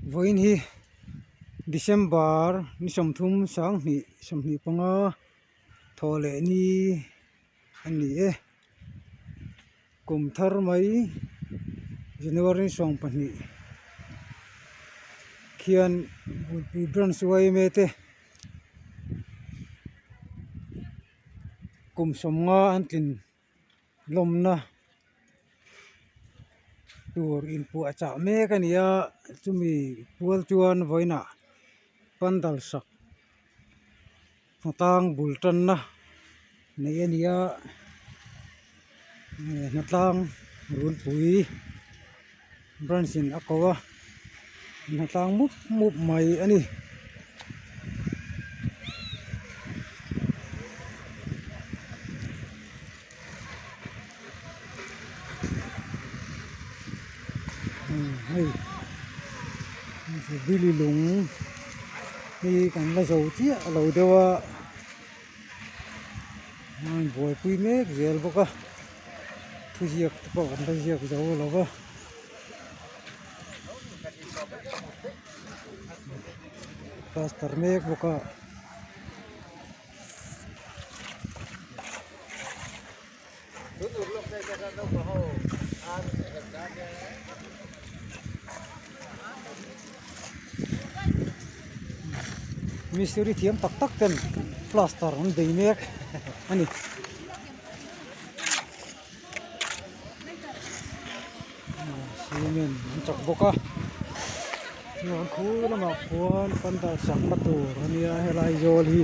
Vawiin hi December ni 30 2025 thawh leh ni a ni e. Kum thar mai January ni 12 khian Bawlpui Branch yma te kum 50 an tlin lawmna tur inpuahchah mek a ni a chumi pual chuan vawiinah pandal sak hnatlang bul tanna neih a ni a hnatlang runpui branch in a ko a hnatlang mup mup mai a ni. Hei bili lung hi kan la zo chiah lo deuh a an buaipui mek zel bawk a thuziak te pawh an la ziak zo lo va. Plaster mek bawk a. Mistiri thiam tak tak ten plaster an bei mek a ni. Cement an chak bawk a chuan khu lamah khuan pandal sakna tur a nia helai zawl hi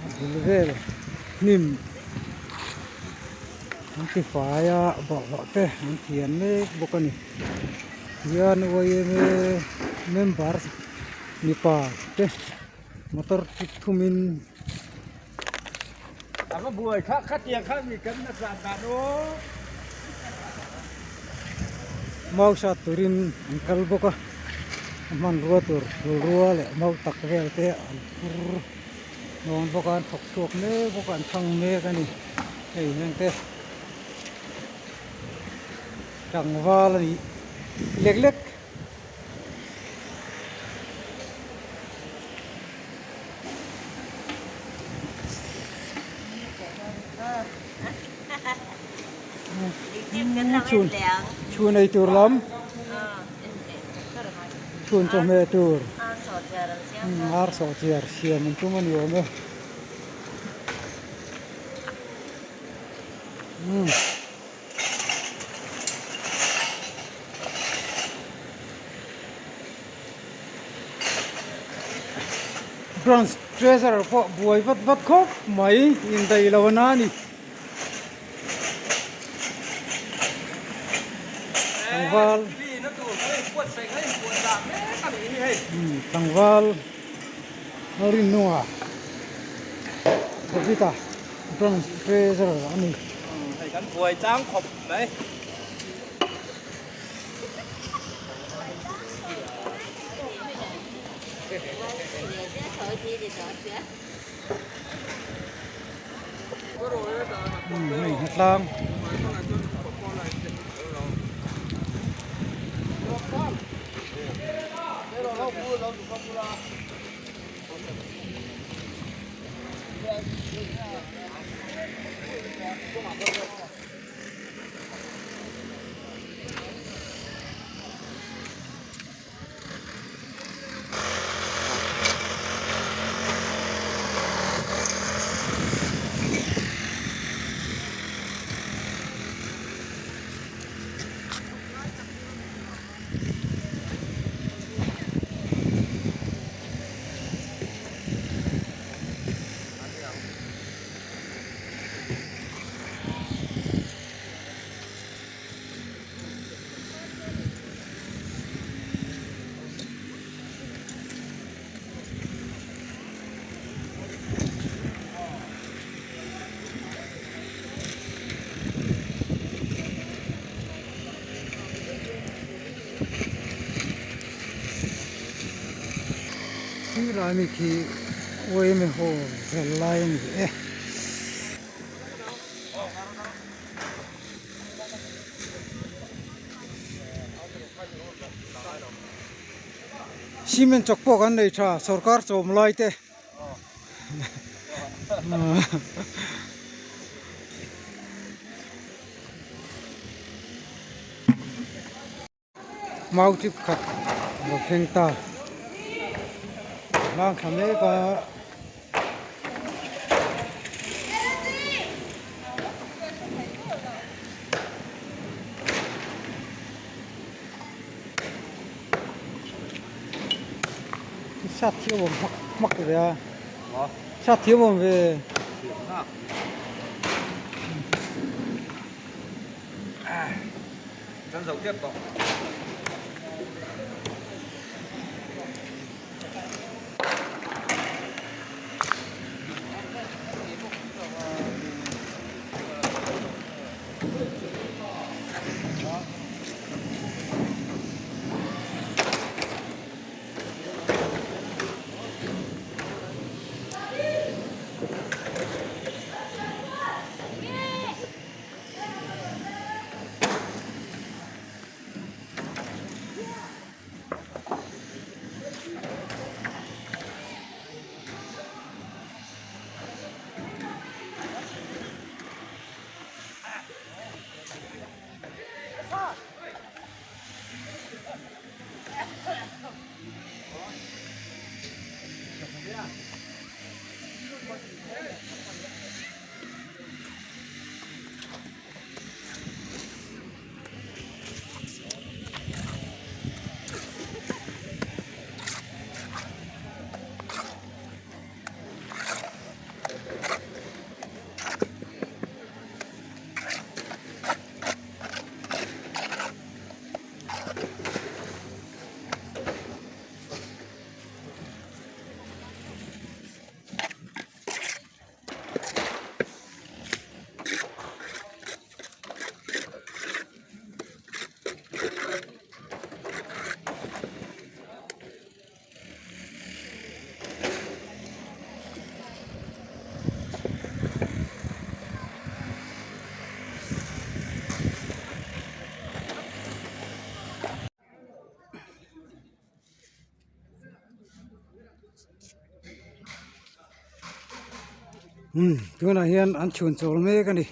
a bul vel hnim an ti fai a bawlhhlawh te an thian mek bawk a ni tihian yma member mipa te motor trip thumin. Mau sat turin an kal bawk a a hmanrua tur phulrua leh mau tak vel te an phur dawn bawk a an thawk chhuak mek bawk a an thang mek a ni hei heng te tlangval a nih lek lek. Chhun ei tur lam chhun chawhmeh tur ar sawhchiar siam an tum a ni awm e. Branch treasurer pawh buai vat vat khawp mai indaih lo a ni. Tlangval tlangval Lalrinnunga David-a Branch treasurer a ni. Hei kan buai chang khawp mai. Hei hnatlang. Khi lai mi khi yma hall vel lai a ni e. Cement chawk pawh kan nei tha sorkar chawm lai te. Mau chip khat a lo thleng ta hlang thla mek a. Sat hi a awm hmak hmak ve a sat hi a awm ve. Umm tunah hian an chhun chawl mek a ni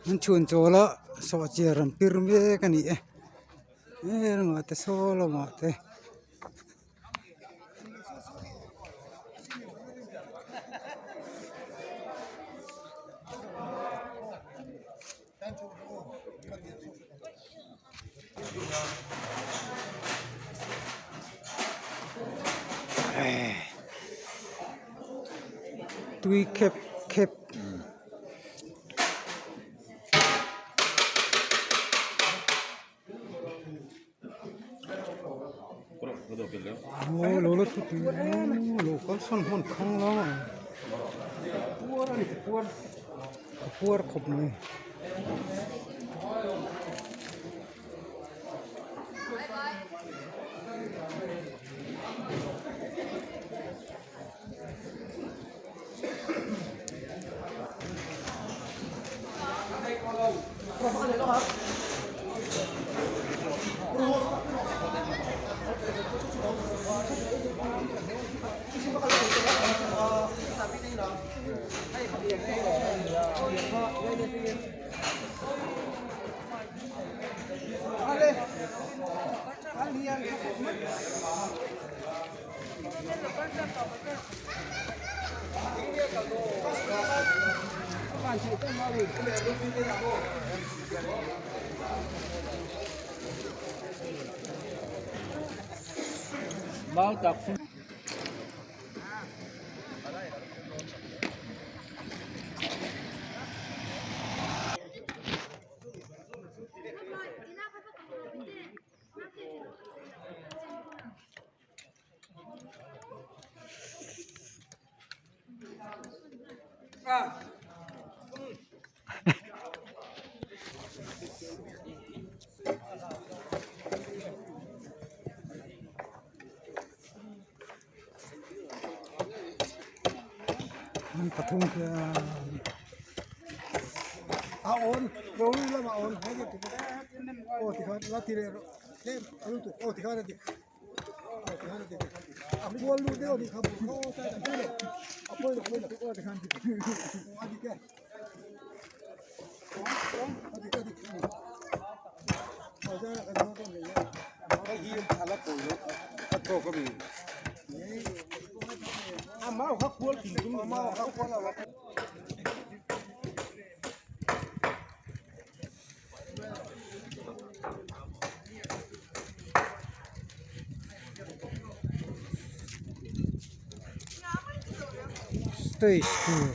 an chhun chawl a sawhchiar an pir mek a ni e he lamah te saw lamah te. Tui khep khep. Aw lo la thu tui aw lo kal sawn hman khang lo a a puar khawp mai. An pathum khian Stage tur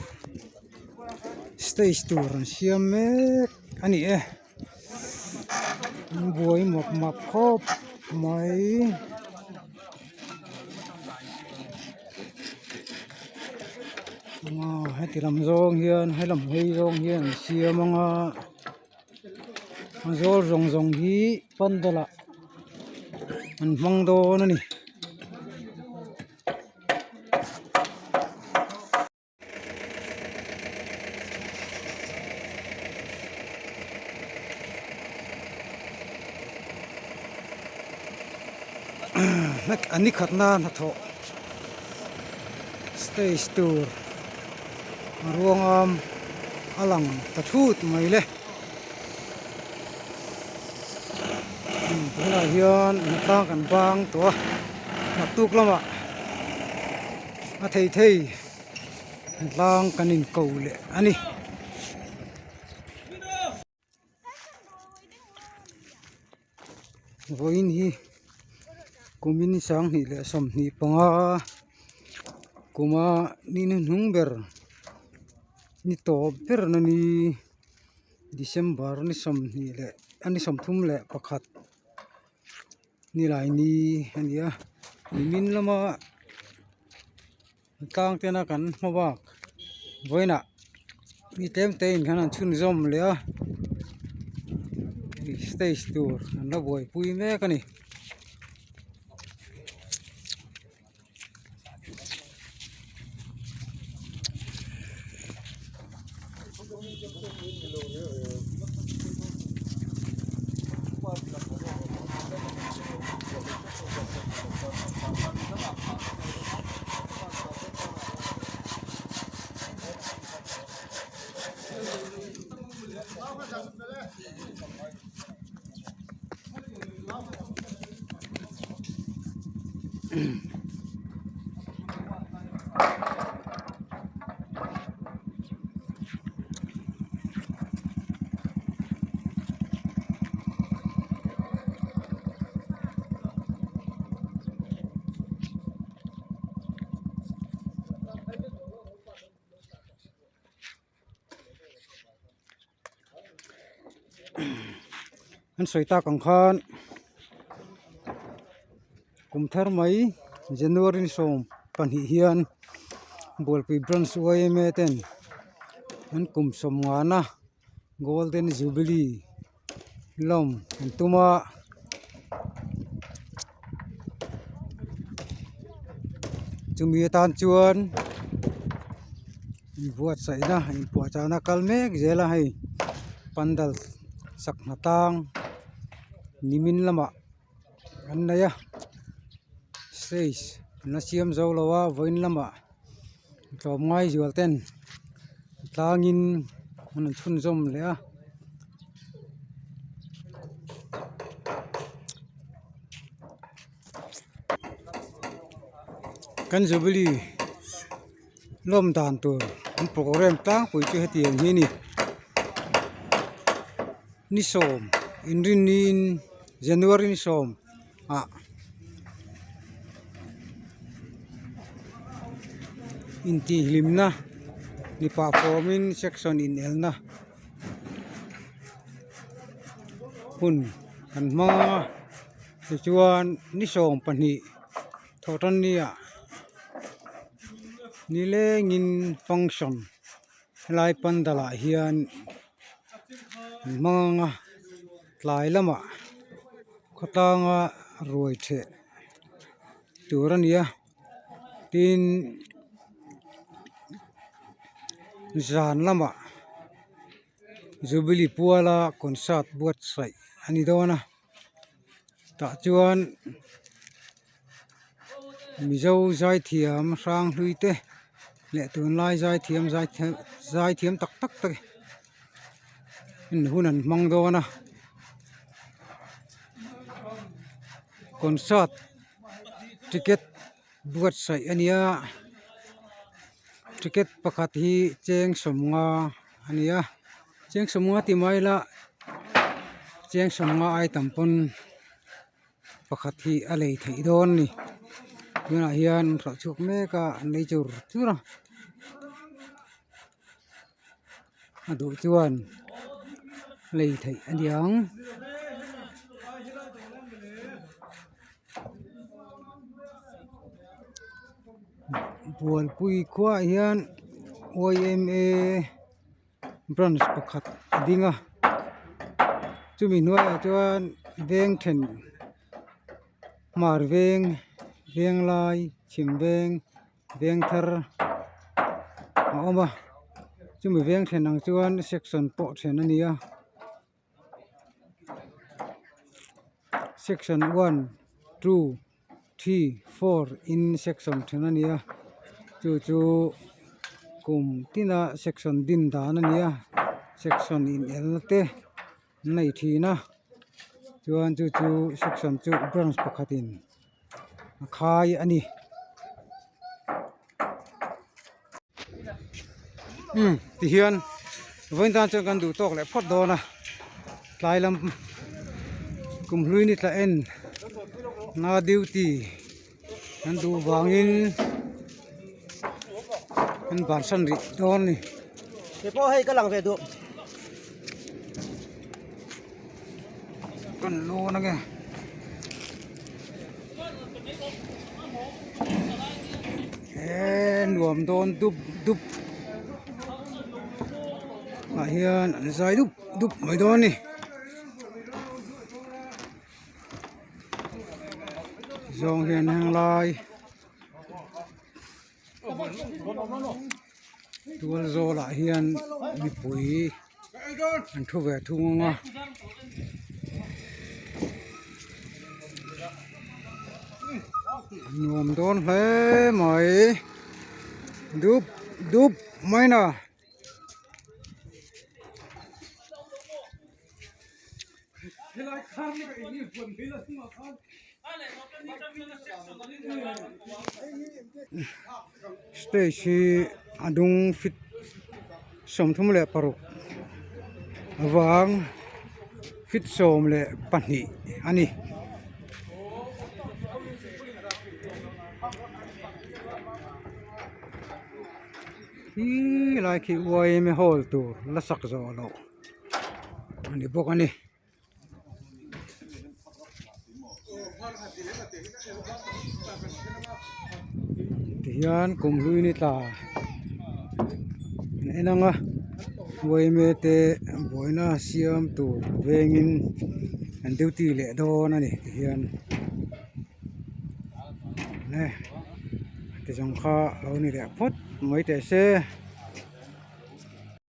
stage tur an siam mek a ni e an buai mawp mawp khawp mai. Heti lam zawng hian helam hawi zawng hian an siam ang a a zawl zawng zawng hi pandal ah an hmang dawn a ni. An ni khatna hnathawh stage tur a ruangam a lang ta thut mai le tunah hian hnatlang kan bang tawh a naktuk lamah a thei thei. Tlang kan in ko leh a ni. Vawiin hi kumin sanghnih leh 25 kuma ni hnuhnung ber ni tawp ber na ni December ni sawmhnih leh a ni 31 nilai ni a ni a nimin lama. Tlang tena kan hma bak vawiinah mi tlem te in khan an chhunzawm leh a stage tur an la buaipui mek a ni. An sawi tak ang khan kum thar mai January ni 12 hian Bualpui branch yma ten an kum 50 na golden jubilee lawm an tum a. Chumi atan chuan inbuatsaihna inpuahchahna kal mek zel a hei pandal sak hna tang nimin lamah an nei a stage an la siam zo lo a vawiin lamah tlawmngai zual ten tlangin an rawn chhunzawm leh a. Kan jubilee lawm dan tur an programme tlangpui chu hetiang hi a ni ni sawm inrinniin January ni sawm ah intihhlimna mipa fawmin section inelna hun an hmang a tichuan ni 12 thawhtanni ah nilengin function helai pandal ah hian an hmang ang a tlai lamah khawtlanga ruai theh tur a ni a tin zan lamah jubilee puala concert buatsaih a ni dawn a tah chuan. Mizo zaithiam hrang hlui te leh tunlai zaithiam zaithiam tak tak te in hun an hmang dawn a concert ticket buatsaih a nia ticket pakhat hi cheng sawmnga a ni a cheng sawmnga tih mai ila cheng sawmnga ai tam pawn pakhat hi a lei theih dawn a ni tunah hian an hralh chhuak mek a an lei chur chur a a duh chuan lei theih a ni ang. Bualpui khuaah hian yma branch pakhat a ding a chumi hnuaiah chuan veng then hmar veng venglai chhim veng veng thar a awm a chumi veng then ang chuan section pawh then a ni a. Section 1 2 3 4 in section then a ni a chu chu kum tina section din dan a ni a section in el te an nei thin a chuan chu chu section chu branch pakhatin a khai a ni. Umm tihian vawiin tan chuan kan duh tawk leh phawt dawn a tlai lam kum hlui ni tla en na duty an duh vangin an bansan rih dawn a ni. Keipawh hei ka lang ve duh. Kan lawn ange. Eee nuam dawn dup dup ah hian an zai dup dup mai dawn a ni. Zawng hian heng lai tual zawlah hian mipui an thu ve thung ang a. Nuam dawn hle mai dup dup mai na. Stage hi a dung feet 36 avang feet 12 a ni. Khi lai khi yma hall tur la sak zawh loh a ni bawk a ni. Tihian kum hlui ni tla an en ang a yma te buaina siam tur vengin an duty leh dawn a ni tihian ti zawng kha lo ni leh phawt mai teh se.